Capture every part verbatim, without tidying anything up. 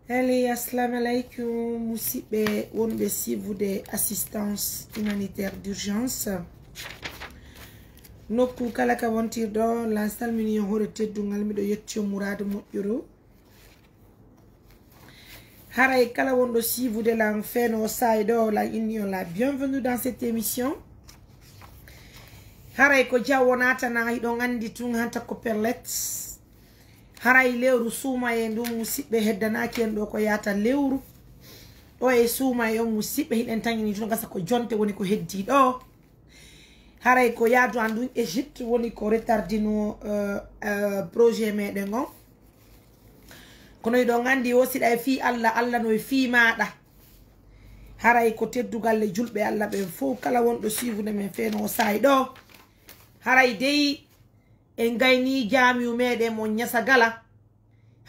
Allez, assalamu alaikum, musiɓɓe wonɓe siifude assistance humanitaire d'urgence. Nokku kala ka wontirɗo, lan salmini on hoore teddungal, miɗo yetti on muraadu moƴƴuru. Haray kala wonɗo siifude lan feno saay ɗo, lan inni on la bienvenue dans cette émission. Haray ko jawo natana, hiɗon andi tun hanta ko pellet. Haray lewru suumayee ndun, musiɓɓe, heddanaaki en ɗo ko yaata lewru. Ɗo e suumayee on, musiɓɓe, hiɗen tañini tun gasa ko jonte woni ko heddii ɗo. Haray ko yaadu an ndun Égypte woni ko retardinoo, euh, euh, projet meɗen on. Kono hiɗon andi o siɗa e fii Alla, Alla no e fii maaɗa. Haray ko teddugal e julɓe Alla ɓen fow, kala wonɗo siifude men feno saay ɗo. Haray dey en gayni jaamiyu meɗen mo Ñasagala.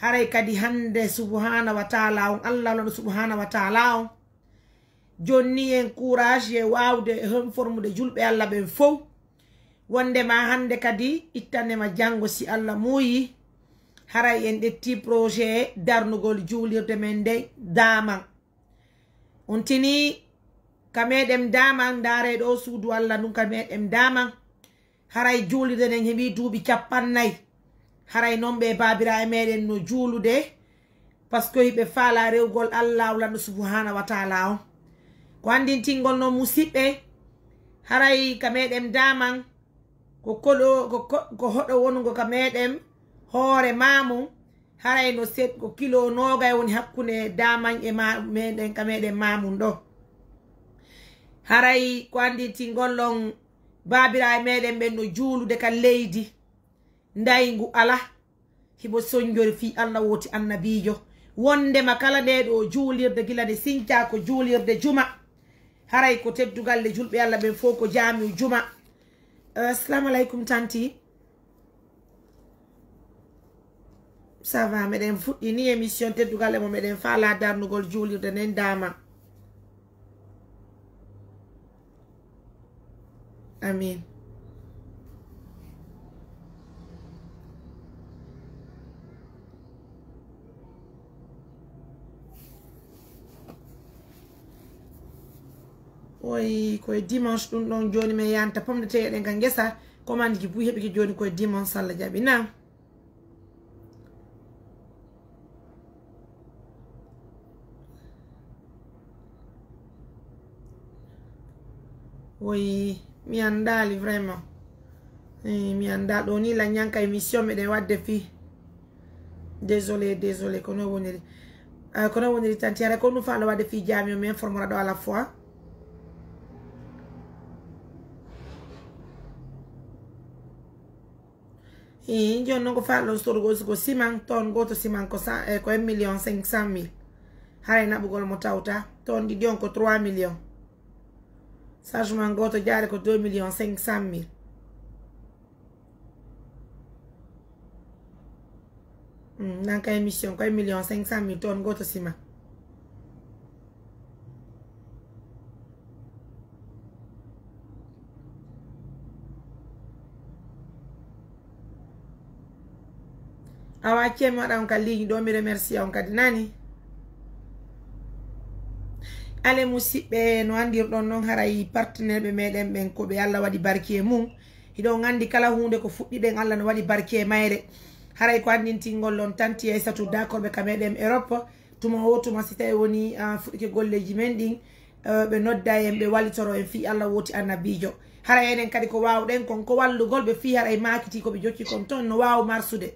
Haray kadi hande subhana wa taala on, Alla on subhana wa taala on jonni en courage e wawde informude julɓe Alla ɓen fow. Wondema hande kadi ittanema jango si Alla muuyi, haray en ƴetti projet darnugol juulirde men nde Daman. On tini ka meɗen Daman, ndaare ɗo suudu Alla ndun ka meɗen Daman. Haray juulirde nden heɓi duuɓi cappannayi. Haray non ɓe baabiraaɓe meɗen no juulude, parce que hiɓe faala rewgol Alla Lanɗo subhanahu wa taala on. Ko andintingol non musiɓɓe, haray ka meɗen Daman, ko koɗo, ko ko, ko hoɗo wonungo ka meɗen hoore Mamun, haray no set, ko kilo nogay woni hakkunde Daman e ma, meɗen, ka meɗen Mamun ɗo. Haray ko andintingol on, baabiraaɓe meɗen ɓen no juulude ka leydi, ndayngu ala, hiɓo sonjori fii Alla wooti annabiijo. Wondema kala nde ɗo juulirde gila nde sinca ko juulirde juma. Haray ko teddugal le julɓe Alla ɓen fow ko jaamiu juma. Eh, assalamu alaikum, tanti. Ça va, meɗen fuɗɗi ni émission teddugal e mo meɗen faala darnugol juulirde nden Daman. Amin. Woy, koye dimanche ɗun ɗon jooni, mi yanta pomme de terre ɗen ka ngesa. Commande ji buy heɓike jooni koye dimanche, Alla jaɓi na. Woy, mi anndaali vraiment. Eh, mi anndaa ɗo ni la ñanka émission meɗen waɗde fii. Désolé, désolé, ko non woniri. Ah, ko non woniri, tanti, hara ko ɗum faalo waɗde fii jaami o, mi informora ɗo à la fois. Ii, jooni non ko faalo ɗon sorugo aussi ko siman, ton gooto siman ko sa-, eh, ko un million cinq cent mille. Haray naɓugol mo tawta, ton ɗiɗi on ko trois millions. Chargement gooto jaari ko deux millions cinq cent mille. Mm, nan ka émission ko un million cinq cent mille ton gooto siman. Awa, accee mi waɗa on ka ligne ɗo, mi remercia on kadi nani. Ale musiɓɓe, no andirɗon non, haray partenaire ɓe meɗen ɓen ko ɓe Alla waɗi barki e mum. Hiɗon andi kala huunde ko fuɗɗiɗen Alla no waɗi barki e mayre. Haray ko andintingol on tanti Aysatu Dakorɓe ka meɗen Europe. Tuma o tuma, si tawi woni, ah, fuɗɗike golleeji men ɗin, eh, ɓe nodda en, ɓe wallitoro en fii Alla wooti annabiijo. Haray enen kadi ko waawɗen kon, ko wallugol ɓe fii haray maakiti ko ɓe jokki kon ton no waawa marsude.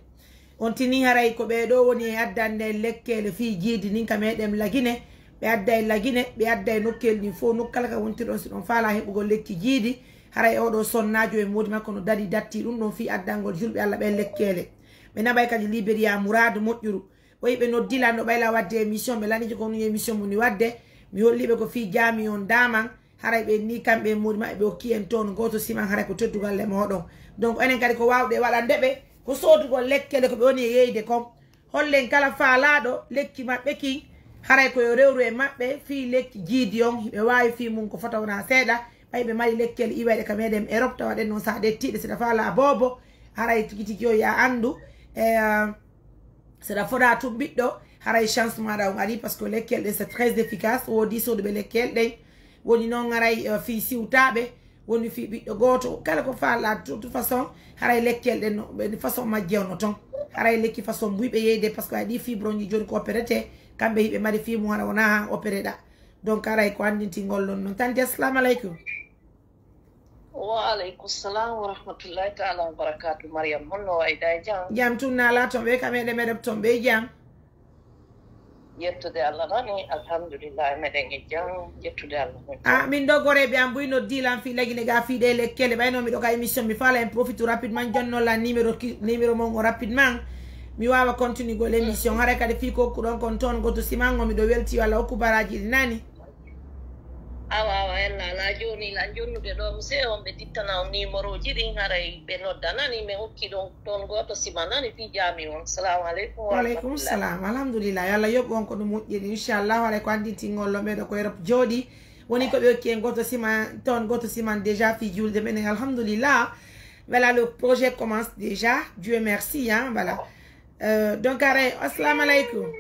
On tini haray ko ɓee ɗoo woni e addande en lekkeele fii jiidi ndin ka meɗen Lagine. Ɓe adda e Lagine, ɓe adda e nokkeeli ɗin fow, nokku kala ka wontirɗon, si ɗon faalaa heɓugol lekki jiidi, haray oo ɗoo sonnaajo e moodi makko no darii datti ɗum ɗon fii addangol julɓe Alla ɓen lekkeele. Ɓe naɓay kadi Liberia muraadu moƴƴuru. Ɓay ɓe noddi lan no ɓay la wadde émission, ɓe laniji ko ɗum émission mum ni wadde. Mi holli ɓe ko fii jaami on Daman, haray ɓe ni kamɓe e moodi maɓɓe ɓe okki en ton gooto siman, haray ko teddugal e mooɗon. Donc enen kadi ko waawɗe waɗande ɓe, ko soodugol lekkele ko ɓe woni e yeyde kon. Hollen kala faalaaɗo lekki maɓɓe kin, haray ko yo rewru e maɓɓe fii lekki jiidi on, hiɓe waawi fii mum ko fota wona seeɗa. Ɓay ɓe mari lekkele iwayɗe ka meɗen Europe, tawa ɗen non sa ƴettiiɗe, si ɗa faalaa boobo, haray tigi tigi yo ya anndu. E, ah, Saɗa foda tun ɓiɗɗo, haray chance maɗa on ari, parce que lekkel ɗen c'est très efficace, woodi soduɓe lekkel ɗen. Woni non haray, eh, fii siwtaaɓe, woni fii ɓiɗɗo gooto. Kala ko faalɗaa, de toute façon, haray lekkel ɗen no, ɓe façon majje on no ton. Haray lekki façon buy ɓe yeyde, parce que a ɗi fibroji joni ko opérete, kamɓe hiɓe mari fii mum hara wona han opéré ɗa. Donc haray ko anndintingol non non. Tante, assalamu aleykum. Wa aleykum salam wa rahmatullahi taala wa barakatuh. Mariam, honno wayɗaa e jam? Jam tun, na ala ton ɓe ka meɗen, meɗen ton ɓe jam? Yettude Allah tan, alhamdulillah, meɗen e jam, yettude Allah. Ah, min ɗo goreeɓe am buy noddi lan fii lagine ga fii ɗe lekkele, ɓayno miɗo ka émission, mi faala en profite rapidement, jonno lan numéro ki-, numéro mon o rapidement. Mi waawa continuer gol émission, haray kadi fii ko okkuɗon kon ton goto siman o, miɗo welti walla okku baraji ɗi nani. Awa, awa, en ala jooni lan jonnude ɗo, mi se on ɓe tittana on numéroji ɗin, haray ɓe noddanani, mi hokki ɗon ton goto siman nani fii jaami on. Salamu aleykum wa Wa aleykum rahmatullah. Salam. Alhamdulillah. Yo Allah yoɓ on ko ɗum moƴƴiri. Inchallah, haray ko anndintingol lo meɗo ko Europe jooɗi. Woni ko ɓe hokki en goto siman, ton goto siman déjà fii julde men. Alhamdulillah. Voilà, le projet commence déjà. Dieu merci, hein, voilà. Euh, donc, haray, assalamu aleykum.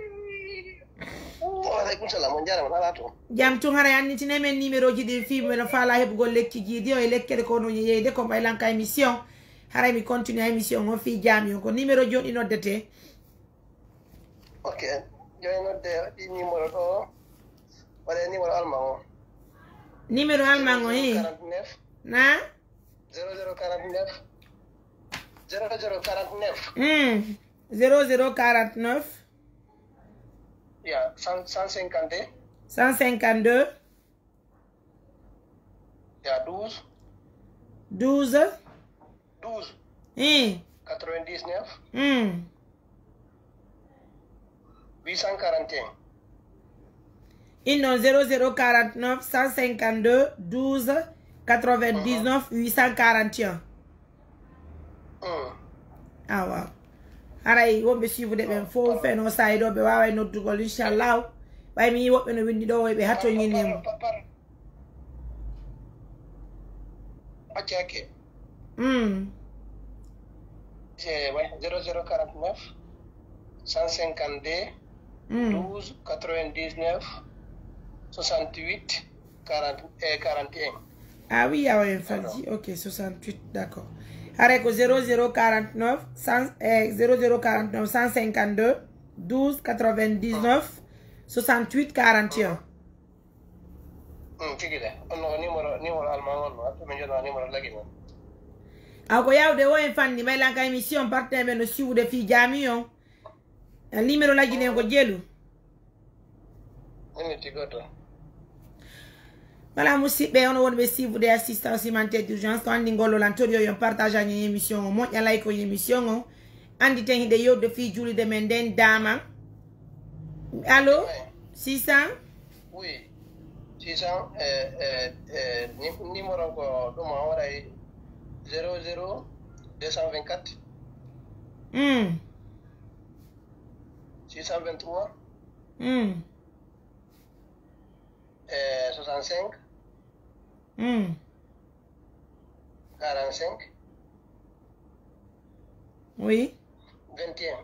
Wa aleykum salam, on jarama, na ala ton? Jam tun, haray annditine men numéroji ɗin fii men no faala heɓugol lekki jiidi o e lekkere ko no yeyde ko mbaylan ka émission. Haray mi continue émission on fii jaami on. Ko numéro joni noddete? Ok, joni nodde ɗi numéro ɗo, waɗe numéro alman o. Numéro alman o, eh? Zéro zéro quarante-neuf. Na? Zéro zéro quarante-neuf. Zéro zéro quarante-neuf. Hmm. Zéro zéro quarante-neuf. Ya, cent, cent cinquante-deux. Cent cinquante-deux. Ya, douze. Douze. Douze. Hein. Quatre-vingt-dix-neuf. Hmm. Huit cent quarante et un. Innon zéro zéro quarante-neuf, cent cinquante-deux, douze, quatre-vingt-dix-neuf, huit cent quarante et un. Mm. Ah, waaw. Haray wonɓe suivre ɓen fof feno sa'i ɗo ɓe waaway noddugol, inchallahu. Ɓay mi yii woɓɓe no winndi ɗo, woy ɓe hattoñini mo. Accake. Mm. C'est, ouais, zéro zéro quarante-neuf, cent cinquante-deux, Mm. douze, quatre-vingt-dix-neuf, soixante-huit, quarante, eh, quarante et un. Ah oui, ah ouais, Fadji. Ok, soixante-huit, d'accord. Haray ko zéro zéro quarante-neuf, cent, eh, zéro zéro quarante-neuf, cent cinquante-deux, douze, quatre-vingt-dix-neuf, soixante-huit, quarante et un. Hmm, tigi de. On no numéro, numéro alman on no, accu min jona numéro lagi non. Aw ko yawde o en fanni, maylan ka émission partenaire men no siwude fii jaami on. A numéro lagi nen ko jelu. Miniti goto. Voilà, musidɓe, on wonɓe suivre assistance humanitaire d'urgence, ko anndi ngol lan tori yo on partage an émission o, moƴƴa like on émission o. Anndi ten hiɗen yewtude fii juulirde men nden daama. Allo? Oui. Six cents? Oui. Six cents, eh, eh, eh, ni-, numéro ko ɗum o waɗay zéro zéro deux cent vingt-quatre. Hmm. Six cent vingt-trois. Hmm. Eh, soixante-cinq. Hmm. Quarante-cinq. Oui. Vingt et un.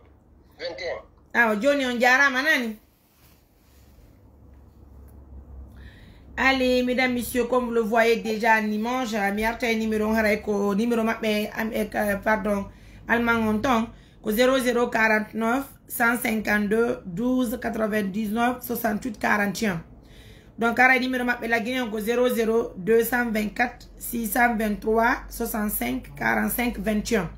Vingt et un. Ah, jooni on jaaraama nani. Allez, mesdames, messieurs, comme vous le voyez déjà, dimanche, mi arta e numéro on, haray ko numéro maɓɓe, am, e, ka-, pardon, alman on ton, ko zéro zéro quarante-neuf, cent cinquante-deux, douze, quatre-vingt-dix-neuf, soixante-huit, quarante et un. Donc, haray numéro maɓɓe lagine on ko zéro zéro deux cent vingt-quatre, six cent vingt-trois, soixante-cinq, quarante-cinq, vingt et un.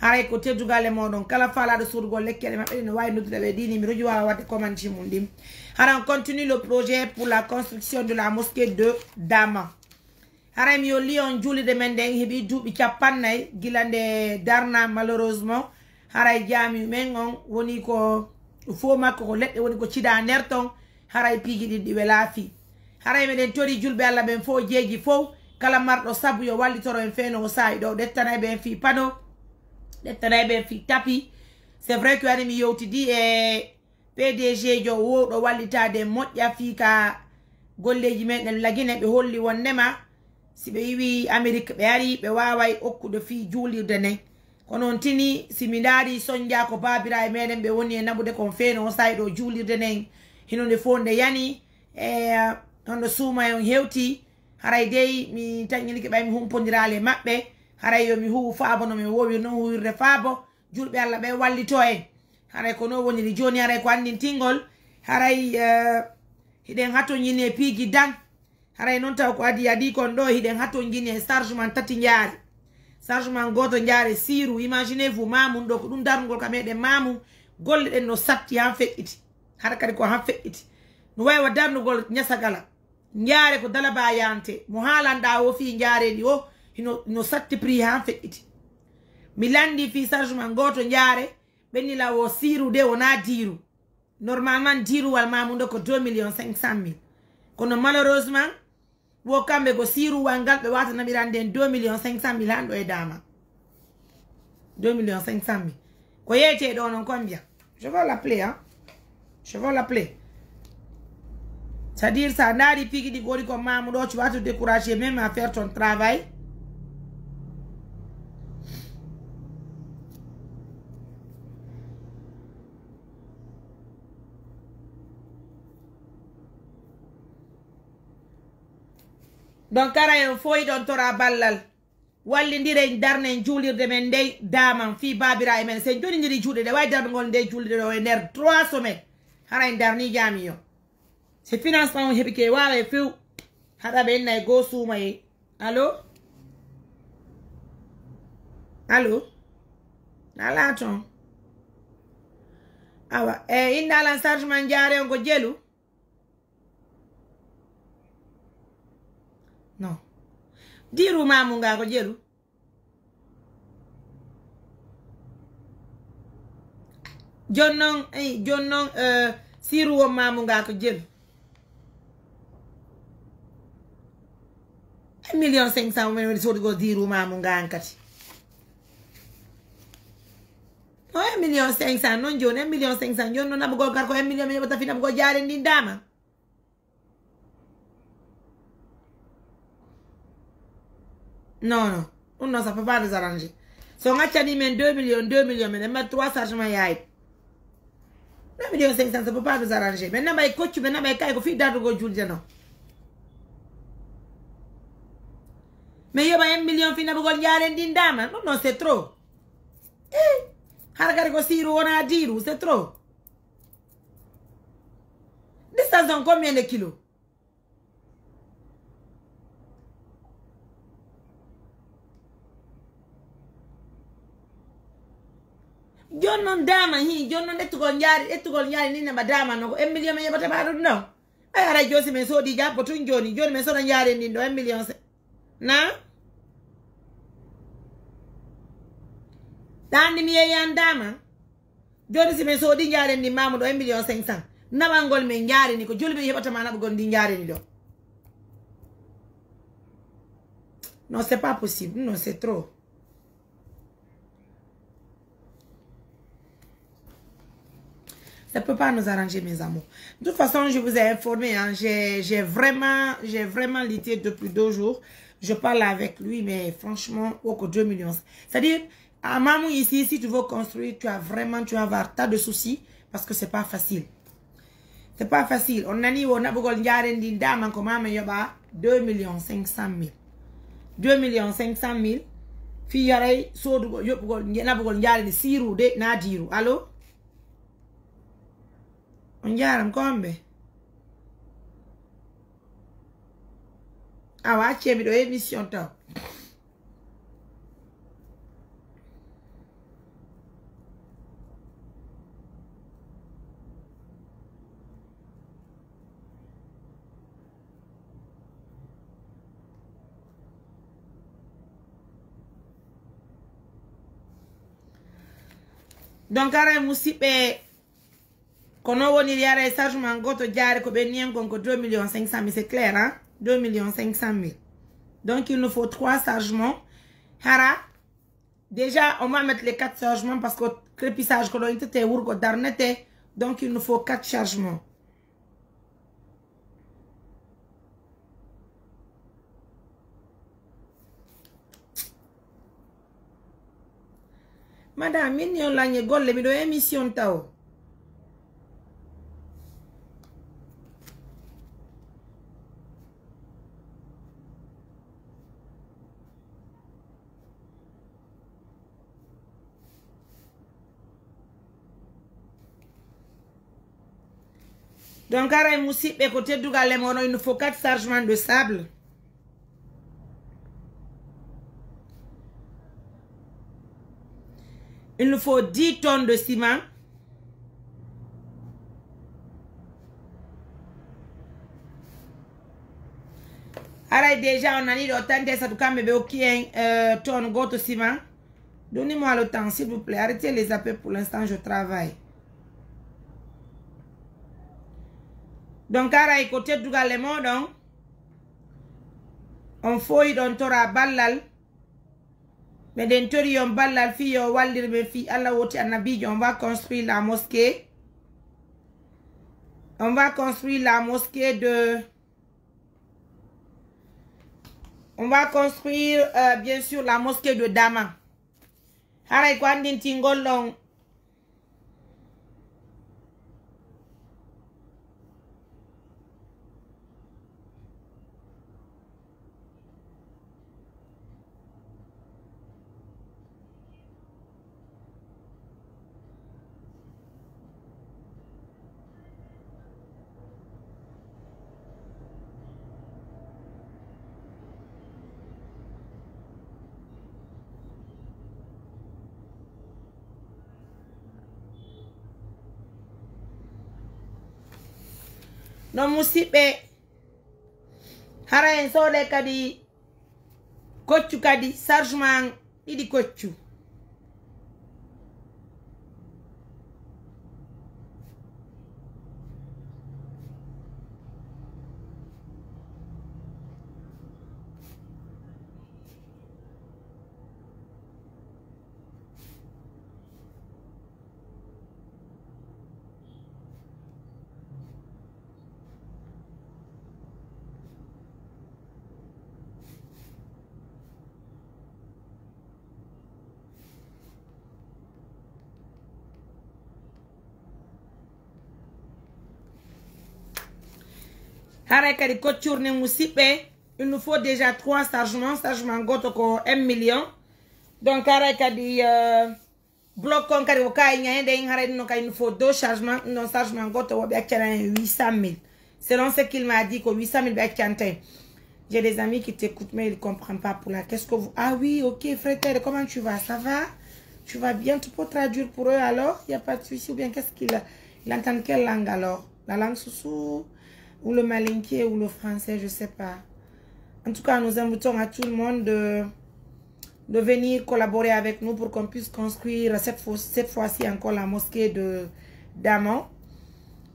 Haray ko teddungal e moɗon. Kala faalaaɗo sodugol lekkele maɓɓe ɗin no waawi noddude ɓe ɗi numéro ji, waawa waɗde commande ji mum ɗin. Hara on continue le projet pour la construction de la mosquée de Dama. Haray mi yolli on juulirde men nden heɓi duuɓi capannay gila nde darna, malheureusement. Haray jaami men on woni ko fo makko ko leɗɗe woni ko cida nder ton. Haray piiji ɗin ɗi welaa fii. Haray meɗen tori julɓe Alla ɓen fow jeeji fow. Kala marɗo sabu yo wallitoro en feno o saa'i ɗo. Ɗettanay ɓen fii pano. Ɗettanay ɓen fii tapi. C'est vrai que ani mi yewtidi e P D G jo wowɗo wallitaade moƴƴa fii ka golleeji meɗen lagine, ɓe holli wondema si ɓe iwi Amerik, ɓe ari, ɓe waaway okkude fii juulirde nden. Kono on tini, si mi ndaari sonja ko baabiraaɓe meɗen ɓe woni e naɓude kon feeno on saa'i ɗo juulirde nden, hino nde fof nde yani, e hono suuma on hewti, haray dey mi taƴinike ɓay mi humpondiraali e maɓɓe, haray yo mi huwu faabo no mi woowi non huwirde faabo, julɓe Alla ɓe wallitoo en. Haray ko non woniri jooni, haray ko anndintingol, haray, eh, hiɗen hatonjini e piiji dan. Haray non taw ko adii adii kon ɗoo, hiɗen hatonjini e chargement tati njaare. Chargement gooto njaare siiru, imaginez-vous, maamun ɗoo, ko ɗun darnugol ka meɗen maamun, golle ɗen no satti han feƴƴiti. Hara kadi ko han feƴƴiti. No wayi wa darnugol ñasagala. Njaare ko dalabaayante. Mo haalanɗaa o fii njaareendi o, hino, no satti prix han feƴƴiti. Mi lanndii fii chargement gooto njaare, ɓe nila o siiru de wonaa diiru. Normalement, diiruwal maamuɗo ko deux millions cinq cent mille. Kono malheureusement, wo kamɓe ko siiruwal ngal ɓe waata naɓirande en deux millions cinq cent mille han ɗo e Daama. Deux millions cinq cent mille. Ko yeetee ɗo non combien? Je vais l'appeler, hein. Je vais l'appeler. C'est-à-dire, sa ndaari piiji ɗi gori ko maamuɗo, tu vas te décourager même à faire ton travail. Donc, kara en fof hiɗon tora ballal. Wallindiren, darnen juulirde men ndey daaman fii baabiraaɓe men. Sen jonindiri juuɗe ɗe, wawi darnugol ndey juulirde ɗo e nder trois semaines. Hara en darni jaami o. Si financement on heɓike, waawa e few. Haɗa ɓe inna e goo suuma e. Allo? Allo? Alaa ton. Awa, e inna alan chargement jaare on ko jelu? Non. Diiru maamu nga ko jelu. Jon non, eh, jon non, eh, siiru won maamu nga ko jelu. Un million cinq cent men woni soodugol diiru maamu nga an kadi. No un million cinq cent non jooni, un million cinq cent jooni non naɓugol kar ko un million mi yoɓata fi naɓugol jaare ndin dama. Non, non. Ɗun non, ça peut pas nous arranger. Si on accani men deux millions, deux millions, men mari trois chargements yaay. Deux millions cinq cents, ça peut pas nous arranger. Men naɓay koccu, men naɓay kay ko fii dardugol julde non. Men yoɓa un million fii naɓugol jaare ndin dama. Ɗun non, c'est trop. Eh, hara kadi ko siiru wona diiru, c'est trop. Distance on combien de kilos? Jon non dama hi, jon non ƴettugol njaari, ƴettugol njaari ni nema dama no ko un million men yoɓata ɓa ɗun non. Ay haray jooni si men soodi jappo tun jooni, jooni men soda njaari ndin ɗo un million se-, na? Ɗa anndi mi yeyan dama? Jooni si men soodi njaari ndin maamu ɗo un million cinq cent. Naɓangol men njaari ni ko joli men yoɓata ma naɓugol ndin njaari ni ɗo. Non, c'est pas possible. Non, c'est trop. Ça peut pas nous arranger, mes amours. De toute façon, je vous ai informé, hein. J'ai, j'ai vraiment, j'ai vraiment lutté depuis deux jours. Je parle avec lui, mais franchement, au que deux millions. C'est-à-dire, à Mamou ici, si tu veux construire, tu as vraiment, tu vas avoir tas de soucis parce que c'est pas facile. C'est pas facile. On nani wo naɓugol njaaren ndin daman ko mama yoɓa deux millions cinq cent mille. Deux millions cinq cent mille. Fi yaray soodugol, yoɓugol, naɓugol njaaren ndi siirude na diiru. Allo? On njaaram ko homɓe? Awa, accee mi ɗo émission taw. Donc, aray musidɓe, ko non woniri, aray chargement goto jaare ko ɓenni en kon ko deux millions cinq cent mille, c'est clair, hein? Deux millions cinq cent mille. Donc, il nous faut trois chargements. Hara, déjà, on va mettre les quatre chargements parce que crépissage ko ɗo intete wurgo darnete. Donc, il nous faut quatre chargements. Ada, min ni on lañe golle, miɗo émission taw. Donc, haray musidɓe, ko teddugal e mon, il nous faut quatre chargements de sable. Il nous faut dix tonnes de ciment. Haray déjà on nani ɗo tante Satu kamɓe ɓe hokki en euh, tonne goto ciment. Donnez-moi le temps, s'il vous plaît. Arrêtez les appels pour l'instant, je travaille. Donc, haray ko teddugal e moɗon. On foyi ɗon tora ballal. Meɗen tori on ballal fii yo wallir men fii Allah woti annabiijo. On va construire la mosquée. On va construire la mosquée de On va construire euh, bien sûr la mosquée de Dama. Haray ko andintingol ɗon. No musiɓɓe, hara en soodee kadi koccu kadi, chargement ɗiɗi koccu. Haray kadi koccurne musiɓɓe, il nous faut déjà trois chargements. Chargement goto ko un million. Donc haray kadi euh, bloc kon kadi ko kayi ñaye ɗen, haray ɗum no kadi il nous faut deux chargements. Ɗum ɗon chargement goto woɓe accana en huit cent mille. Selon ce qu'il m'a dit, ko huit cent mille ɓe accanta en. J'ai des amis qui t'écoutent, mais ils ne comprennent pas pour la. Qu'est-ce que vous... Ah oui, ok, frère, comment tu vas? Ça va? Tu vas bien? Tu peux traduire pour eux alors? Il n'y a pas de souci. Ou bien qu'est-ce qu'il a? Il entend quelle langue alors? La langue sousou ou le malinké ou le français, je sais pas. En tout cas, nous invitons à tout le monde de, de venir collaborer avec nous pour qu'on puisse construire cette fois, cette fois-ci encore la mosquée de Damon.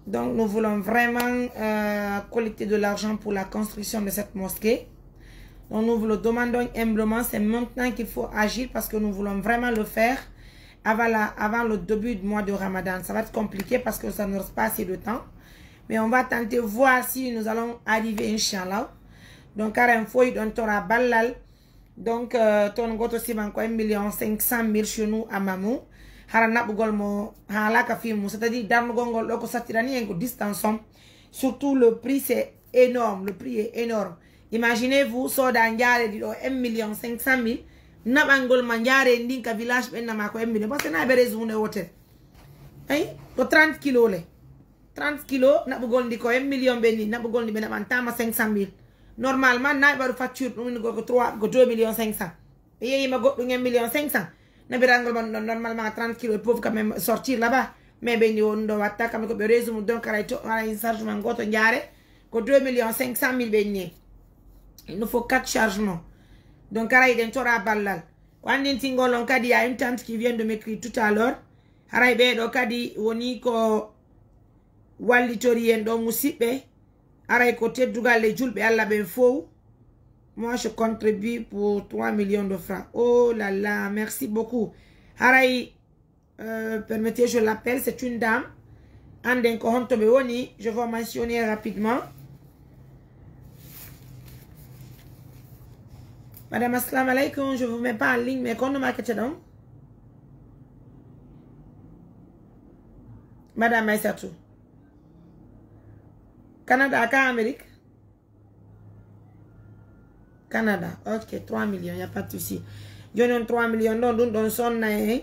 Donc, nous voulons vraiment euh, collecter de l'argent pour la construction de cette mosquée. Donc, nous vous le demandons humblement, c'est maintenant qu'il faut agir parce que nous voulons vraiment le faire avant, la, avant le début du mois de Ramadan. Ça va être compliqué parce que ça ne reste pas assez de temps. Mais on va tenter voir si nous allons arriver, Inch'Allah. Donc, haray en foyi ɗon tora ballal. Donc, euh, ton goto siman ko un million cinq cent mille chez nous à Mamou. Hara naɓugol mo haalaka fii mum. C'est-à-dire, darnugol ngol ɗo ko sattirani en ko distance on. Surtout le prix, c'est énorme. Le prix est énorme. Imaginez-vous, soda njaaredi ɗo un million cinq cent mille. Naɓangol ma njaaredi ndin ka village ɓen nama ko un million. Parce que na ɓe réseau ne woten. Ayi, ko trente kilos le. Trente kilos, naɓugol ndi ko un million ɓe ni, naɓugol ndi ɓe naɓantaama cinq cent mille. Normalement, na ɓe waɗu facture ɗum ni ko trois, ko deux millions cinq cent. Ɓe yeeyima goɗɗum un million cinq cent. Naɓirangol man ɗon normalement trente kilos, ils peuvent quand même sortir là-bas. Mais ɓe ni on ɗo watta kamɓe ko ɓe réseau mum, donc aray to, aray chargement goto njaare ko deux millions cinq cent mille ɓe ni. Il nous faut quatre chargements. Donc aray ɗen tora ballal. Ko andintingol on kadi, il y a une tante qui vient de m'écrire tout à l'heure. Haray ɓeeɗo kadi woni ko wallitori en ɗo musiɓɓe. Aray ko teddugal e julɓe Allah ɓen fow. Moi, je contribue pour trois millions de francs. Oh là là, merci beaucoup. Haray, euh, permettez, je l'appelle, c'est une dame. Anden ko honto ɓe woni, je vais mentionner rapidement. Madame, assalamu alaikum, je vous mets pas en ligne, mais kono ma kete ɗon. Madame Aïssatou. Canada, ka Amérique? Canada. Ok, trois millions, y a pas de souci. Joni on trois millions ɗon, ɗun ɗon sonna en.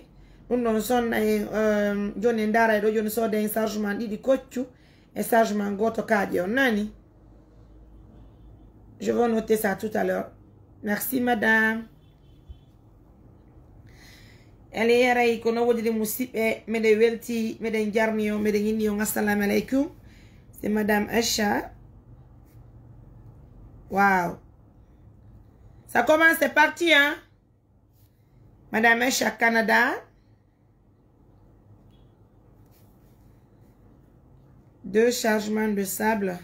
Ɗun ɗon sonna en, euh, joni en ndaara e ɗo, joni sooda en chargement ɗiɗi koccu e chargement gooto kaaƴe on, nani? Je vais noter ça tout à l'heure. Merci, madame. Alay, haray ko non woniri, musiɓɓe, meɗen welti, meɗen jarni on, meɗen inni on, assalamu aleykum. C'est Madame Aïcha. Wow. Ça commence, c'est parti, hein? Madame Aïcha, Canada. Deux chargements de sable.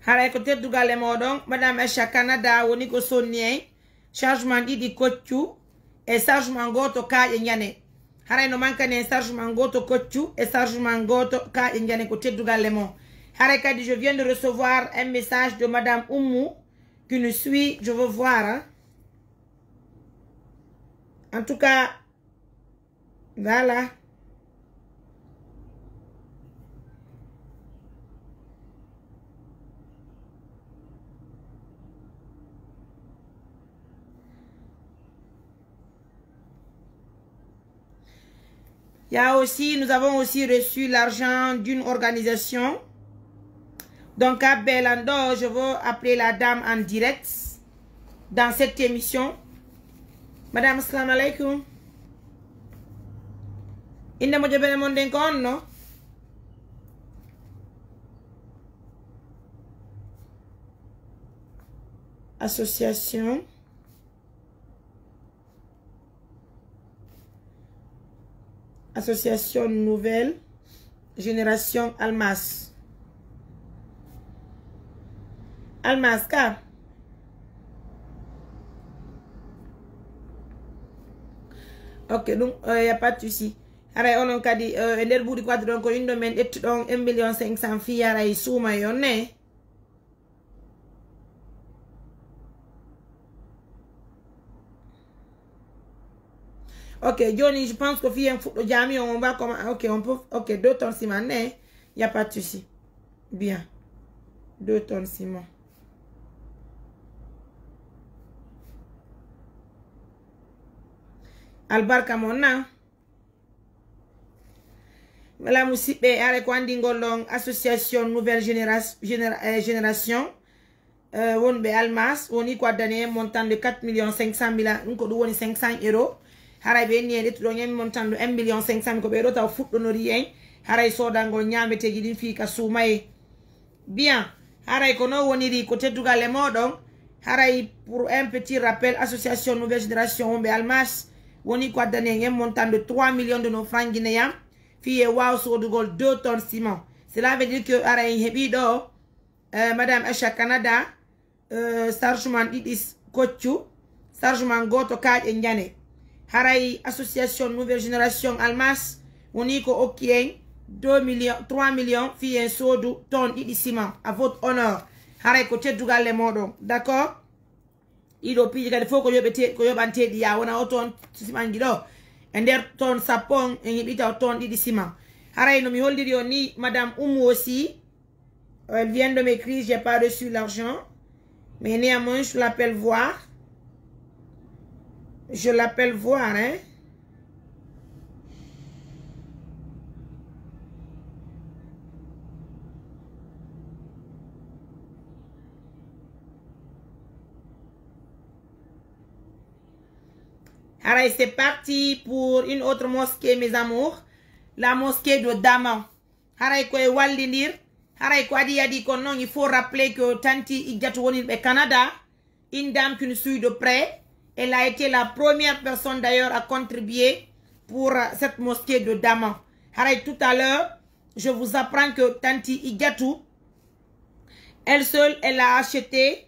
Haray ko teddugal e mooɗon, Madame Aïcha Canada woni ko sonni en. Chargement ɗiɗi koccu e chargement gooto kaaƴe njane. Haray no mankani en chargement gooto koccu e chargement gooto kaaƴe njane, ko teddugal e mon. Haray kadi, je viens de recevoir un message de Madame Oumou qui nous suit. Je veux voir, hein. En tout cas, voilà. Il y a aussi, nous avons aussi reçu l'argent d'une organisation. Donc, à Belando, je veux appeler la dame en direct dans cette émission. Madame, assalamu alaikum. Inde mo jabere mon den ko on, no? Association. Association Nouvelle Génération Almas. Almas ka. Ok, ɗum, euh, y a pas de souci. Haray onon kadi, euh, e nder buuɗi ko adduɗon ko inɗo men ƴettuɗon un million cinq cent fii haray suuma e on ne. Ok, joni, je pense que fii en fuɗɗo jami on, on va comment, ok, on peut, ok, deux tonnes ciment, ne, y a pas de souci. Bien. Deux tonnes ciment. Albarka mon na. Wala musiɓɓe, are ko anndi ngol ɗon association nouvelle généra-, généra-, eh, génération, eh, wonɓe Almas, woni ko addani en montant de quatre millions cinq cent mille, ɗum ko ɗum woni cinq cents euros. Haray ɓe inni en ƴettuɗon en montant de un million cinq cent mille, ko ɓe ɗo taw fuɗɗonori en, haray soodangol ñaameteeji ɗin fii ka suumaye. Bien, haray ko non woniri ko teddugal e mooɗon. Haray, pour un petit rappel, association Nouvelle Génération wonɓe Almas woni ko addani en un montant de trois millions de nos francs guinéens. Fii e waaw soodugol deux tonnes ciment. Cela veut dire que haray en heɓi ɗo, euh, Madame Aisha Canada, euh, chargement ɗiɗi s-, koccu, chargement gooto kaaƴe njane. Haray association Nouvelle Génération Almas woni ko okki en deux millions, trois millions fii en soodu tonne ɗiɗi ciment. À votre honneur. Haray ko teddugal e mooɗon. D'accord? Ɗiɗo piiji kadi fof ko yoɓete-, ko yoɓanteeɗi, yaa wona o tonne ciment ɗo. E nder tonne sappo on, en heɓita o tonne ɗiɗi ciment. Haray no mi holliri on ni, Madame Oumou aussi, elle vient de m'écrire, j'ai pas reçu l'argent. Mais néanmoins, je l'appelle voir. Je l'appelle voir, hein. Haray, c'est parti pour une autre mosquée, mes amours. La mosquée de Daman. Haray ko e wallindir. Haray ko adi adi kon non, il faut rappeler que Tanti Ijjatu wonirɓe Canada, une dame qui nous suit de près, elle a été la première personne d'ailleurs à contribuer pour, euh, cette mosquée de Daman. Haray tout à l'heure, je vous apprends que Tanti Ijjatu, Elle seule, elle a acheté.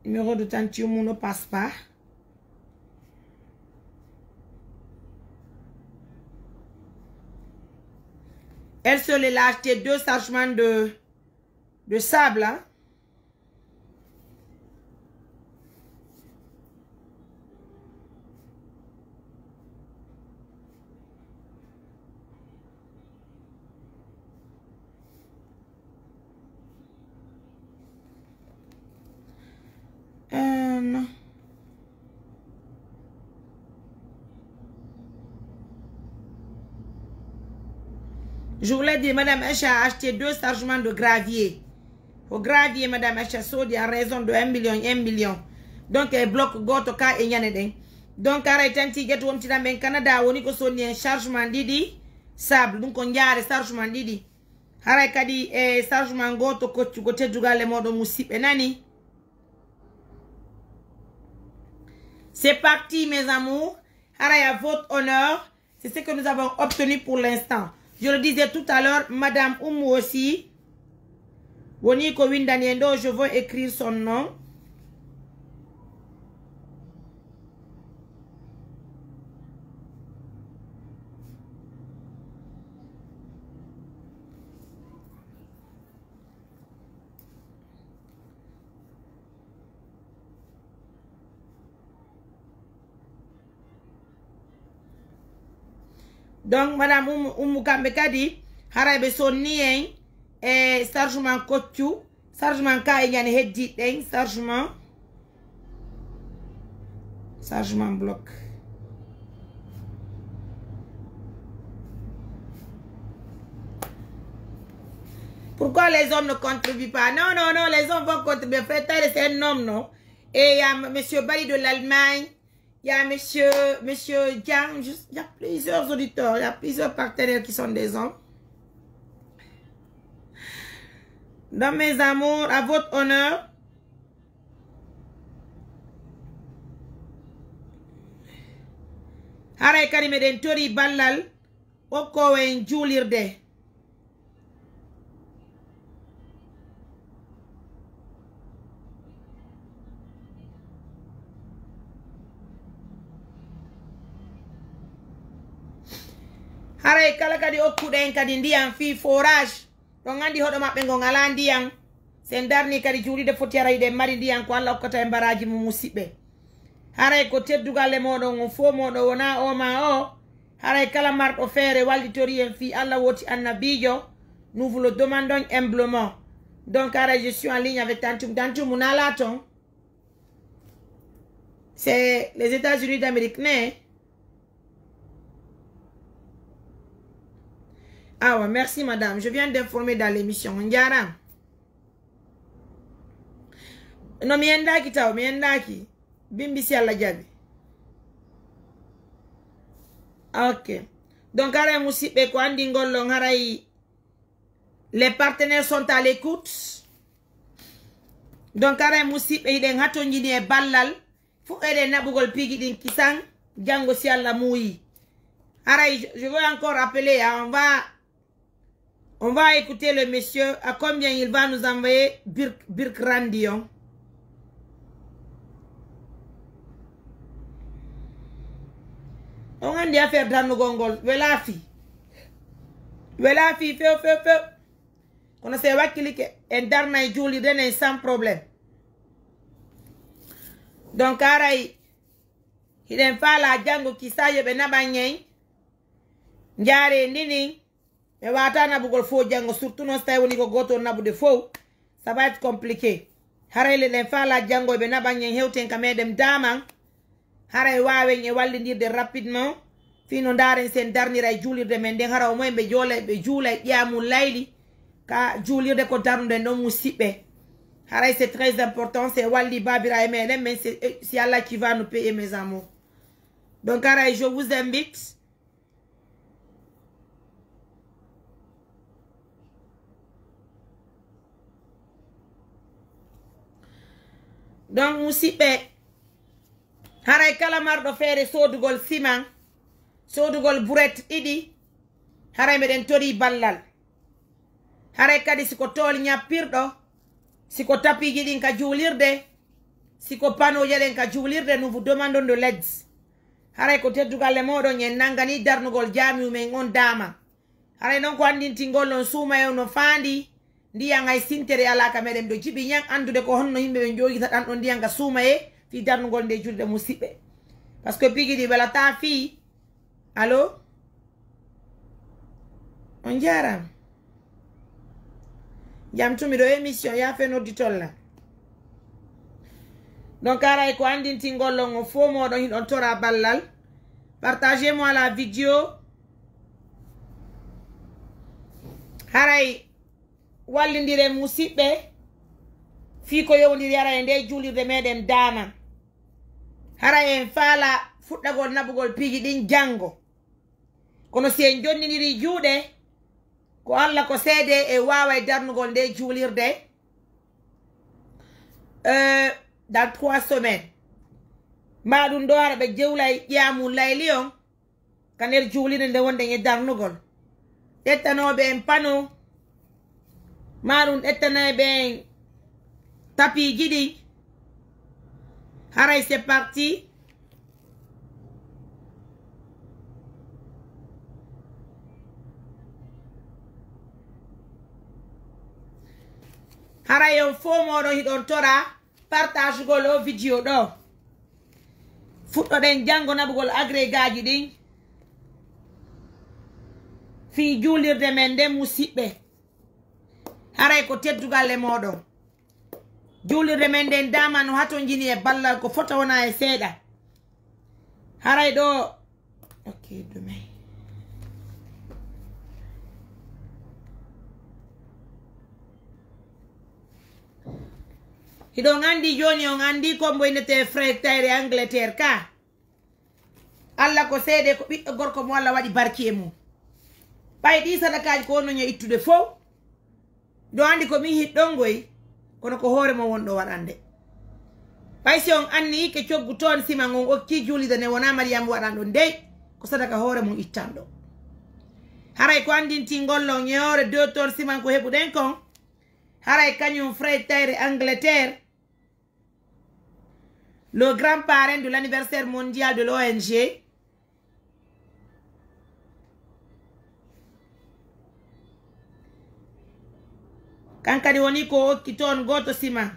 Numéro de tantine Mouno passe pas. Elle seule, elle a acheté deux chargements de, de sable, hein. Euh, non. Je voulais dire, Madame Aïcha a acheté deux chargements de gravier. Ko gravier, Madame Aïcha soodi à raison de un million, un million. Donc, e bloc gooto ka e ñande ɗen. Donc, haray tanti ƴetu wontiran ɓen Canada, woni ko sonni en chargement ɗiɗi sable. Ɗum ko njaare chargement ɗiɗi. Haray kadi e chargement gooto koccu ko teddugal e mooɗon musiɓɓe nani. C'est parti, mes amours. Haray à votre honneur. C'est ce que nous avons obtenu pour l'instant. Je le disais tout à l'heure, Madame Oumou aussi. Woni ko windani en ɗo, je veux écrire son nom. Donc, Madame Oumou, Oumou kamɓe kadi, haray ɓe sonni en e chargement koccu, chargement ka e ñande heddi ɗen, chargement, chargement bloc. Pourquoi les hommes ne contribuent pas? Non, non, non, les hommes vont contribuer. Frère Tare, c'est un homme, non? Et il y a M-, Monsieur Bali de l'Allemagne. Il y a Monsieur, Monsieur Diang. Juste, il y a plusieurs auditeurs, il y a plusieurs partenaires qui sont des hommes. Donc, mes amours, à votre honneur. Haray kadi meɗen tori ballal okkoowo en juulirde. Haray kala kadi okkuɗo en kadi ndiyan fii forage, ɗon anndi hoɗo maɓɓe ngon alaa ndiyan. Si en darnii kadi juulirde foti haray hiɗen mari ndiyan ko Alla okkata en baraaji mum musiɓɓe. Haray ko teddugal e mooɗon on fow mooɗon wonaa o maa o. Haray kala marɗo feere wallitorii en fii Alla woti annabiijo, nous vous le demandons humblement. Donc haray je suis en ligne avec Tantum. Tantum, mo naalaa ton? C'est les États-Unis d'Amérique, ne? Awa, merci madame. Je viens d'informer dans l'émission. On dirait. Non, mi endaaki taw, mi endaaki. Bimbi si Alla jaɓi. Ok. Donc, haray musiɓɓe ko anndi ngol ɗon haray les partenaires sont à l'écoute. Donc, haray musiɓɓe hiɗen hatonjini e ballal. Fuɗɗoɗen naɓugol piiji ɗin kisan, janngo si Alla muuyi. Haray, je, je veux encore rappeler, hein, on va, on va écouter le monsieur, à combien il va nous envoyer Birk, Birk Randi on. On anndi affaire darnugol ngol, welaa fii. Welaa fii few, few, few. Kono si en wakkilike, en darnay juulirde nden sans problème. Donc, haray, hiɗen faalaa janngo kisan yo ɓe naɓan en. Njaaree ndinin, ɓe waawataa naɓugol fow janngo, surtout non si tawii woni ko gooto on naɓude fow, ça va être compliqué. Haray le ɗen faalaa janngo ɓe naɓan en, hewten ka meɗen daaman. Haray waawen e wallindirde rapidement. Fii no ndaaren si en darniray juulirde men nden, hara o moyen ɓe joolay, ɓe juulay ƴiya mum layli. Ka juulirde ko darnuɗen ɗon musiɓɓe. Haray c'est très important, si en wallii baabiraaɓe meɗen, mais c'est, eh, si Alla qui va nous payer, mes amours. Donc, haray, je vous invite. Donc, musiɓɓe, haray kala marɗo feere soodugol siman, soodugol buret ɗiɗi, Haray meɗen torii ballal. Haray kadi si ko tool ñappirɗo, si ko tapiiji ɗin ka juulirde, si ko panooje ɗen ka juulirde, nous vous demandons de l'aide. Haray ko teddugal e mooɗon, en nanganii darnugol jaamiu men on daama. Haray non ko anndintingol on suumayee no faandi, ndiyan hay sintere alaa ka meɗen. Miɗo jiɓi ñan anndude ko honno yimɓe ɓen jooɗita ɗan ɗon ndiyan ka suumayee fii darnugol nde julde musiɓɓe. Parce que piiji ɗi welataa fii. Allo? On jaaraama. Jam tumi ɗo émission, yaafe nodditol lan. Donc, haray ko anndintingol on, o fow mooɗon hiɗon tora ballal. Partagez-moi la vidéo. Haray wallindiren musiɓɓe, fii ko yowndiri haray e nde juulirde meɗen daama. Haray en faala fuɗɗagol naɓugol piiji ɗin janngo. Kono si en jonninirii juuɗe, ko Alla ko seede, en waaway darnugol nde juulirde, euh, dans trois semaines. Maa ɗun ɗoo hara ɓe jewlay qiyaamu layli on ka nder juulirde nde wonɗen e darnugol. Ƴettanooɓe en pano, maa ɗun ƴettanayɓe en tapiiji ɗin. Haray c'est parti. Haray on fow mooɗon hiɗon tora partagugol o video ɗo. Fuɗɗoɗen janngo naɓugol agregaaji ɗin fii juulirde men nden, musiɓɓe. Haray ko teddugal e mooɗon. Juulirde men nden daama no hatonjini e ballal, ko fota wona e seeɗa. Haray ɗo, ok, ɗume? Hiɗon anndi jooni, on anndi ko mboynetee Fred Tayre Angleterre ka. Alla ko seede, ko ɓiɗɗo gorko mo Alla waɗi barki e mum. Ɓay ɗii sadakaaji ko wonno yo ittude fow, ɗo anndi ko min hiɗɗon ngoy, kono ko hoore mon wonɗo waɗande. Ɓay si on anni ke coggu toon siman on okki juulirde ne wonaa Mariyaamu waɗanɗo ndey, ko sadaka hoore mon ittanɗo. Haray ko anndintingol lon ñewoore deux toon siman ko heɓuɗen kon, haray kañum Fred Tayre Angleterre, le grand parrain de l'anniversaire mondial de l'O N G. Kan kadi woni ko okki toon gooto siman.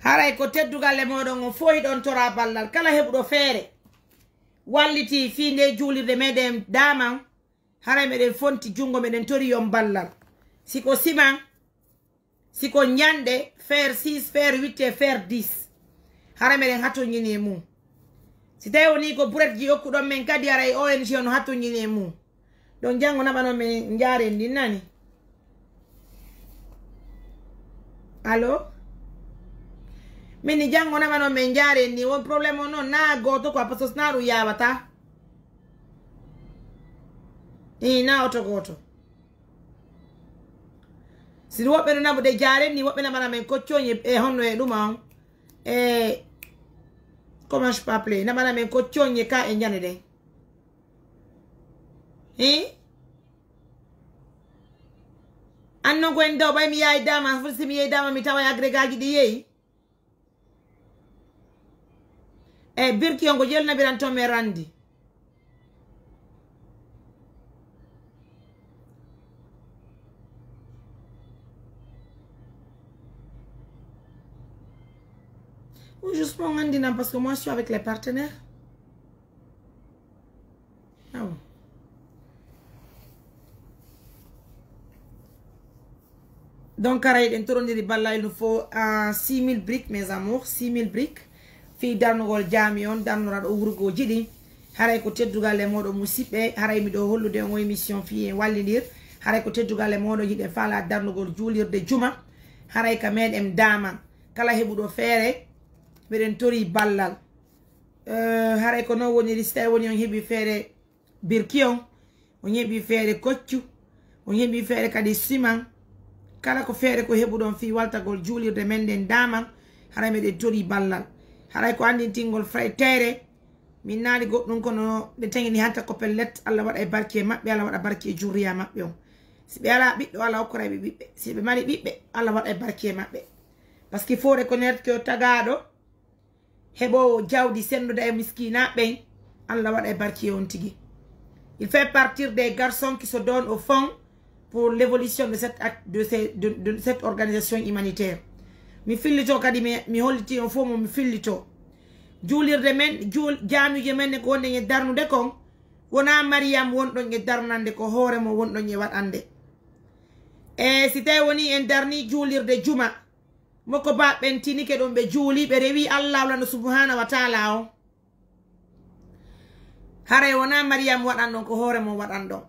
Haray ko teddugal e mooɗon on fow hiɗon tora ballal. Kala heɓuɗo feere wallitii fii nde juulirde meɗen daaman, haray meɗen fonti junngo, meɗen tori yon ballal. Si ko siman, si ko ñanɗe, faire six, faire huit e faire dix. Haray meɗen hatonjini e mum. Si tawi woni ko buretji okkuɗon men kadi, haray O N G on hatonjini e mum. Ɗon janngo naɓanon men njaareendi nani. Allo? Min ni janngo naɓanon men njaareendi, won problème on non, naa gooto quoi, parce que si naa ɗum yaawataa. Ii, naa oto gooto. Si woɓɓe no naɓude jaareendi, woɓɓe naɓana men koccoñe e honno e ɗuma on. E, comment je peux appeler? Naɓana men koccoñe ka e ñande ɗen. Ii? An non ko en daw, ɓay mi yaay dama, foti si mi yaay dama, mi tawa e agregaaji ɗi yeeyi. E birki on ko jelnabiran ton men randi. Ou juste pour Andy, non, parce que moi, je suis avec les partenaires. Ah bon. Donc, haray ɗen torondiri balla, il nous faut, euh, six mille briques, mes amours, six mille briques. Fii darnugol jaami on, darnora ɗo wurgooji ɗin. Haray ko teddugal e mooɗon musiɓɓe, haray miɗo hollude on o émission fii en wallindir. Haray ko teddugal e mooɗon hiɗen faala darnugol juulirde juma. Haray ka meɗen daaman. Kala heɓuɗo feere, meɗen torii ballal. Euh, haray ko non woniri, si tawi woni on heɓi feere birki on, on heɓi feere koccu, on heɓi feere kadi siman, Kala ko feere ko heɓuɗon fii waltagol juulirde men nden daaman, haray meɗen torii ballal. Haray ko anndintingol fraitere, min naali goɗɗum kono nde tengini hanta ko pellet, Allah waɗa e barki e maɓɓe, Allah waɗa barki e jurriya maɓɓe on. Si ɓe alaa ɓiɗɗo, Allah okkoray ɓe ɓiɓɓe. Si ɓe mari ɓiɓɓe, Allah waɗa e barki e maɓɓe. Parce que il faut reconnaître que tagaaɗo heɓoowo jawdi senndude e miskiinaaɓe ɓen, Allah waɗa e barki e on tigi. Il fait partie des garçons qui se donnent au fond pour l'évolution de cette, act- de, ces- de, de cette organisation humanitaire. Mi fillito kadi, mi, mi holliti on fof mo mi fillito. Juulirde men, juul, jaamiije men ne ko wonɗen e darnude kon, wonaa Mariyam wonɗon e darnande, ko hoore mo wonɗon e waɗande. E si tawi woni en darni juulirde juma, Moko ba ɓen tinike ɗon, ɓe juuli, ɓe rewi Allah, Allahu subhanahu wa ta'ala on. Haray wonaa Mariyam waɗan ɗon, ko hoore mon waɗan ɗon.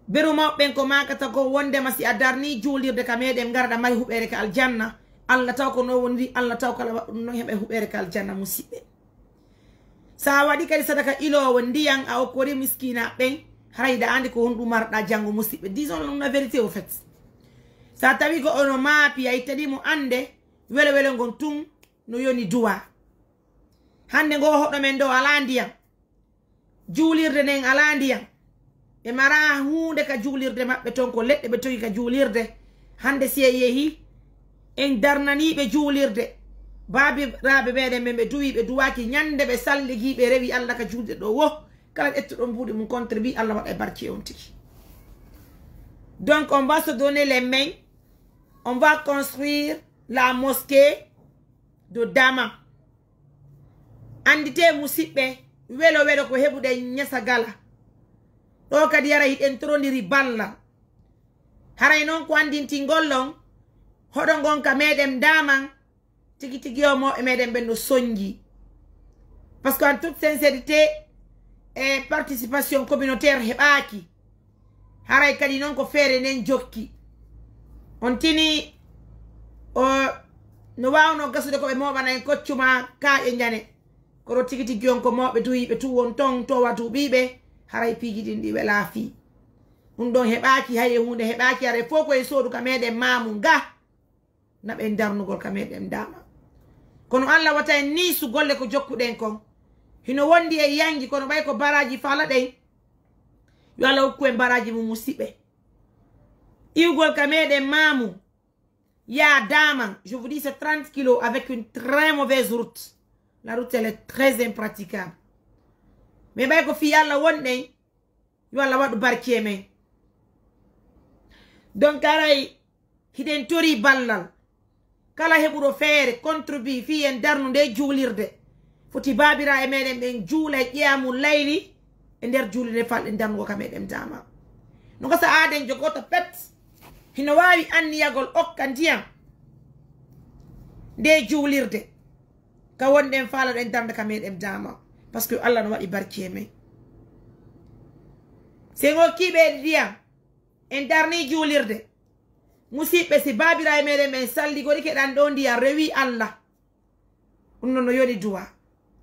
Beru mawɓe ɓen ko maakata ko wondema si a darni juulirde ka meɗen, ngara ɗa mari huɓeere ka aljanna. Allah taw ko non woniri, Allah taw kala waɗɗum non heɓa huɓeere ka aljanna, musiɓɓe. Sa waɗi kadi sadaka iloowo ndiyan, a okkori miskiina ɓen, haray ɗa andi ko honɗum marɗa janngo, musiɓɓe. Disons la vérité au fait. Sa tawi ko ono maapi, a ittani mo ande, welo welo ngon tun no yoni duwa. Hande ngo hoɗo men ɗo alaa ndiyan. Juulirde nden alaa ndiyan. Ɓe maraa huunde ka juulirde maɓɓe ton, ko leɗɗe ɓe togi ka juulirde. Hande si en yehi, en darnanii ɓe juulirde. Baabiraaɓe meɗen ɓen ɓe duwii, ɓe duwaaki, ñande ɓe salligi, ɓe rewi Allah ka juulirde ɗo wo. Kala ƴettuɗo mbuuɗi mum contribuer, Allah waɗa e barki e on tigi. Donc, on va se donner les mains, on va construire la mosquée de Dama. Anditee musiɓɓe, welo welo ko heɓuɗen ñesa gala. Ɗo kadi haray hiɗen torondiri ballal. Haray non ko andintingol on, hoɗo ngon ka meɗen Daaman, tigi tigi o mawɓe meɗen ɓen no sonji. Parce que en toute sincérité, e participation communautaire heɓaaki. Haray kadi non ko feere nden jokki. On tini, o, no waawno gasude ko ɓe mooɓana en koccu maa kaaƴe njane. Kono tigi tigi on ko mawɓe duwiiɓe tun won ton, towa duuɓiiɓe, haray piiji ɗin ɗi welaa fii. Ɗum ɗon heɓaaki, hay e huunde heɓaaki, haray fof ko e soodu ka meɗen maamu nga. Naɓen darnugol ka meɗen Daaman. Kono Allah wata en niisu golle ko jokkuɗen kon. Hino wondi e yanji, kono ɓay ko baraaji fala ɗen. Yo Allah hokku en baraaji mum, musiɓɓe. Iwgol ka meɗen maamu. Ya Daaman, je vous dis, c'est trente kilos avec une très mauvaise route. La route, elle est très impraticable. Mais ɓay ko fii Allah wonɗen, yo Allah waɗu barki e men. Donc, haray hiɗen torii ballal. Kala heɓuɗo feere contribuer fii en darnu nde juulirde, foti baabiraaɓe meɗen ɓen juula e qiyaamu layli e nder juulirde falɗen darnugo ka meɗen Daaman. No gasa aaden jogoto pet, hino waawi anniyagol okka ndiyan nde juulirde. Ka wonɗen faalaɗen darnde ka meɗen Daaman. Parce que Allah no waɗi barki e men. Si en okkii ɓe ndiyan, en darnii juulirde. Musiɓɓe, si baabiraaɓe meɗen ɓen salligorike ɗan ɗo ndiyan, rewi Allah. Ɗum non no yoni duwa.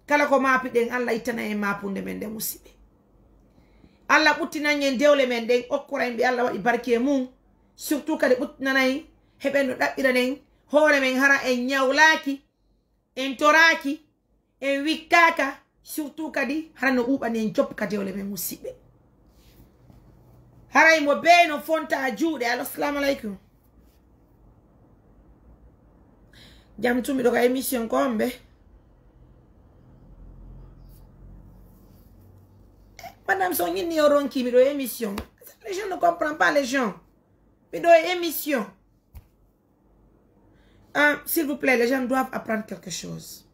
Kala ko maapiɗen, Allah ittana en maapunde men nde, musiɓɓe. Allah ɓuttinan en dewle men ɗen, okkora en ɓe Allah waɗi barki e mum. Surtout kadi ɓuttinana en, heɓen no ɗaɓɓiranen hoore men hara en ñawlaaki. En toraaki, en wikkaaka, surtout kadi hara no ɓuuɓani en joppu ka dewle men, musiɓɓe. Haray mo bee no fonta juuɗe. Allo, assalamu alaikum. Jam tun, miɗo ka émission ko on ɓe. Eh, madame, so ñinni o ronki miɗo émission. Les gens ne comprennent pas les gens. Miɗo émission. Ah, s'il vous plaît, les gens doivent apprendre quelque chose.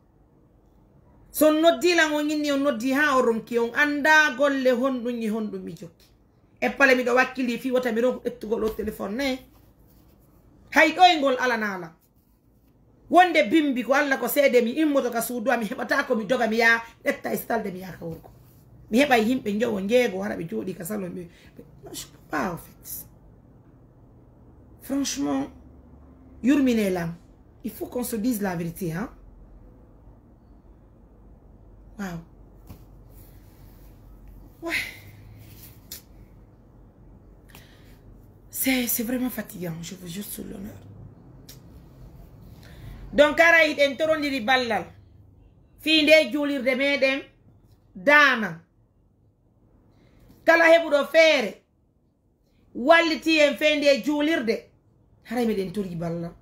So on noddii lan, on inni on noddii haa on ronki, on anndaa golle honɗun e honɗun mi jokki. E pale miɗo wakkili fii wota mi ronku ƴettugol o téléphone ne. Hay ɗoyngol alanaa lan. Wonde bimbi ko Alla ko seede mi immoto ka suudu am, mi heɓataa ko mi doga mi yaha ƴetta e salde mi yaha ka worgo. Mi heɓay yimɓe njowo njeego hara ɓe jooɗii ka salon ɓe, ɓe, non, je peux pas, en fait. Franchement, yurminee lan. Il faut qu'on se dise la vérité, hein. Waaw. Ouais. C'est, c'est vraiment fatigant, je vous jure sur l'honneur. Donc, hara hiɗen torondiri ballal fii nde juulirde meɗen Daama. Kala heɓuɗo feere wallitii en fee nde juulirde, haray miɗen torii ballal.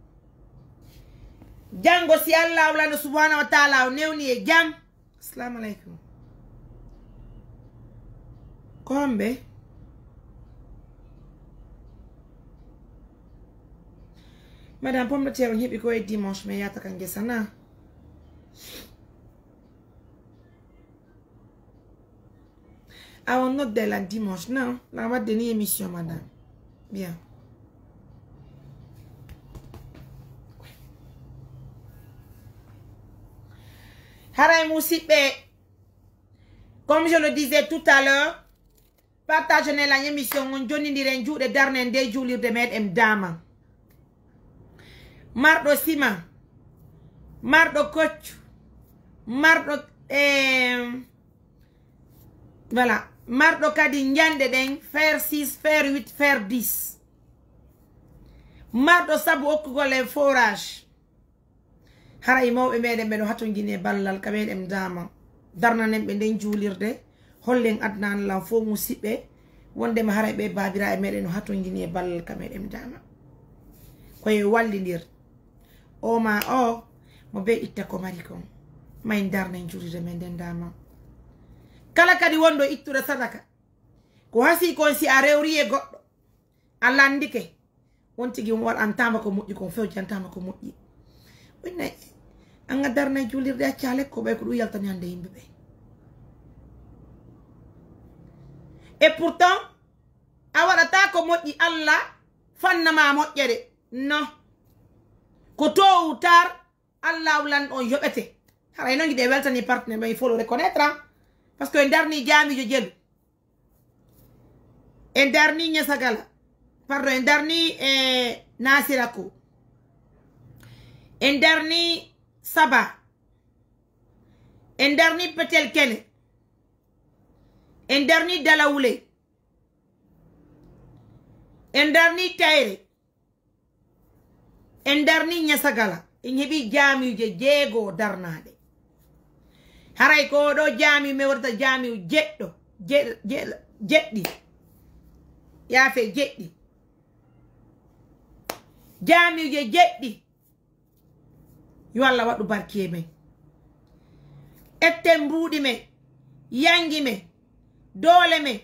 Janngo, si Allaahu lanɗo subhaanahu wa taala o newni e jam. Assalamu alaikum. Ko homɓe? Madame, pomme de terre on heɓi ko e dimanche, mais yaata ka ngesa na. Awa, nodde lan dimanche, non? La wadde ni émission, madame. Bien. Haray, musiɓɓe, comme je le disais tout à l'heure, partage ne lan émission on, jonnindiren juuɗe, darnen nde juulirde meɗen Daama. Marɗo sima, marɗo koccu, marɗo, em, voilà, marɗo kadi njanɗe ɗen, fer six, fer huit, fer dix. Marɗo sabu okkugol en forage. Haray mawɓe meɗen ɓe no hatonjini e ballal ka meɗen Daama. Darnanen ɓe nden juulirde, hollen adnaan lan fow musiɓɓe, wondema haray ɓe baabiraaɓe meɗen no hatonjini e ballal ka meɗen Daama. Ko e wallindir. O ma o, mo be itta ko mari kon. May darnen juulirde men nden Daama. Kala kadi wonɗo ittude sadaka, ko hasii kon si a rewri e goɗɗo, a landike, on tigi on waɗantaama ko moƴƴi, kon fewjantaama ko moƴƴi. Winna, an a darnay juulirde, accaa lekko ɓay ko ɗum yaltani hannde yimɓe ɓe. Et pourtant, a waɗataa ko moƴƴi, Alla fanna ma moƴƴere. Non. Ko tôt ou tard, Alla lanɗo on yoɓete. Haray non giɗe weltani partenaire ɓe, il faut le reconnaître, hein. Parce que en darni jaamiijo jelu. En darni Ñasagala. Pardon, en darni, eh, Nasiraku. En darni Saba. En darni Petel Kene. En darni Dalawule. En darni Tayre. En darni Ñasagala. En heɓi jaamiije jeego darnaaɗe. Haray ko ɗo jaamiu men waɗata jaamiu jeɗɗo, je-, je-, jeɗɗi. Yaafe jeɗɗi. Jaamiuje jeɗɗi. Yo Alla waɗu barki e men. Etten mbuuɗi men, yangi men, doole men.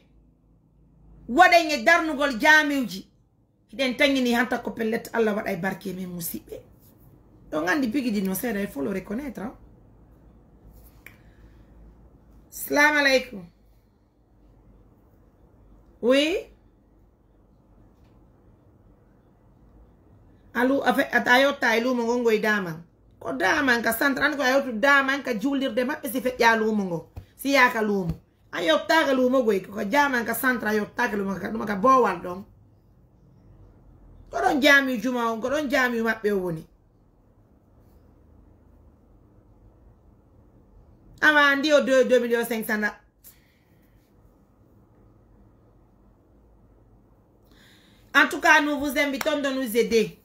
Waɗen e darnugol jaamiuji. Hiɗen tangini hanta ko pellet, Alla waɗay barke men musiɓɓe. Ɗon andi bigidi no seeɗa, il faut le reconnaître, hein. Salam alaikum. Oui. Alu, a fe-, a, a yotta e luumo ngon ngoy daman. Ko daman ka centre, an ko a yottu daman ka juulirde maɓɓe si feƴƴa luumo ngo. Si yaaka luumo. A yottaaka luumo goy, ko jaaman ka centre, a yottaaka luumo ka, ɗum ka boowal ɗon. Ko ɗon jaamiu juma on, ko ɗon jaamiu maɓɓe o woni. Awa, ndi o deux, deux millions cinq cent na. En tout cas, nous vous invitons de nous aider.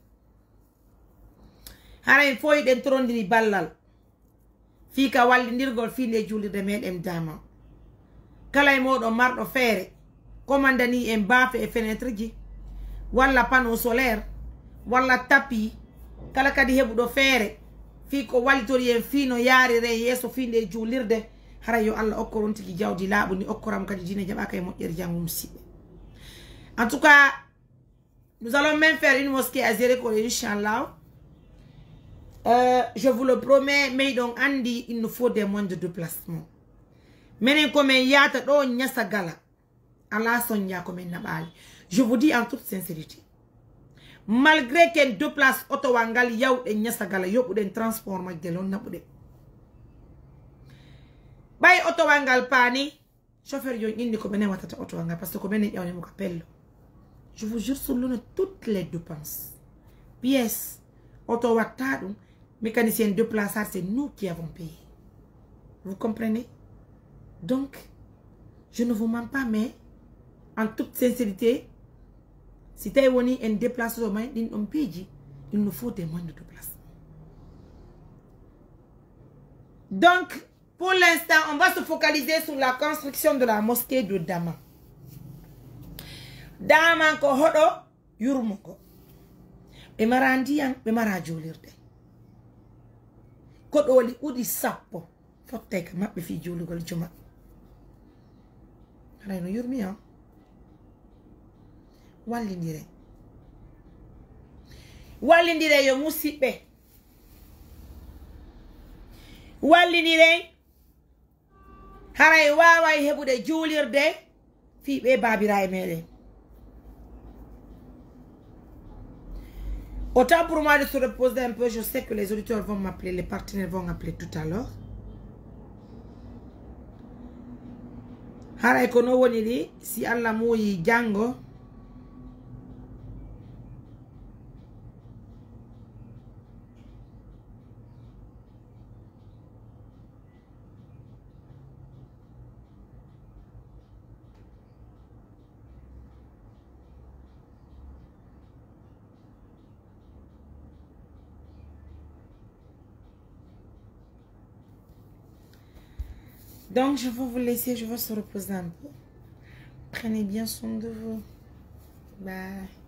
Hara en fof eɗen torondiri ballal fii ka wallindirgol fii nde juulirde meɗen dama. Kala e mooɗon marɗo feere, komandani en baafe e fenêtre ji, walla panneau solaire, walla tapis, kala kadi heɓuɗo feere fii ko wallitori en fii no yaarire yeeso fii nde juulirde, hara yo Allah okkor on tigi jawdi laaɓundi, okkoram kadi diine jaɓaaka e moƴƴere janngo musiɓɓe. En tout cas, nous allons même faire une mosquée à Zérékoré, Inch'Allah. Euh, je vous le promets, mais donc, Andy, il nous faut des moyens de déplacement. Menen ko men yaata ɗo Ñasagala. Ala soñja ko men naɓaali. Je vous dis en toute sincérité. Malgré que en déplace otowal ngal yawɗen Ñasagala, yoɓuɗen transport majjel on naɓuɗen. Ɓay otowal ngal paani, chauffeur yo ƴinni ko menen wattata oto ngal, parce que ko menen ƴawnimo ka pello. Je vous jure sur l'honneur, toutes les dépenses. Pièce, oto watta ɗum, mécanicien déplaceur, c'est nous qui avons payé. Vous comprenez? Donc, je ne vous mens pas, mais en toute sincérité, Si tawi woni en déplace o may ɗin ɗon piiji, il nous faut des moyens de déplacement. Donc, pour l'instant, on va se focaliser sur la construction de la mosquée de Dama. Dama ko hoɗo yurmo ngo. Ɓe mara ndiyan, ɓe mara juulirde. Koɗooli ɓuri sappo fottay ka maɓɓe fii juulugol juma. Haray no yurmi on. Wallindiren. Wallindiren yo musiɓɓe. Wallindiren. Haray waaway heɓude juulirde fii ɓee baabiraaɓe meɗen. Autant pour moi de se reposer un peu, je sais que les auditeurs vont m'appeler, les partenaires vont m'appeler tout à l'heure. Haray ko no woniri, si Allah muuyi janngo. Donc, je vais vous laisser, je vais se reposer un peu. Prenez bien soin de vous. Bye.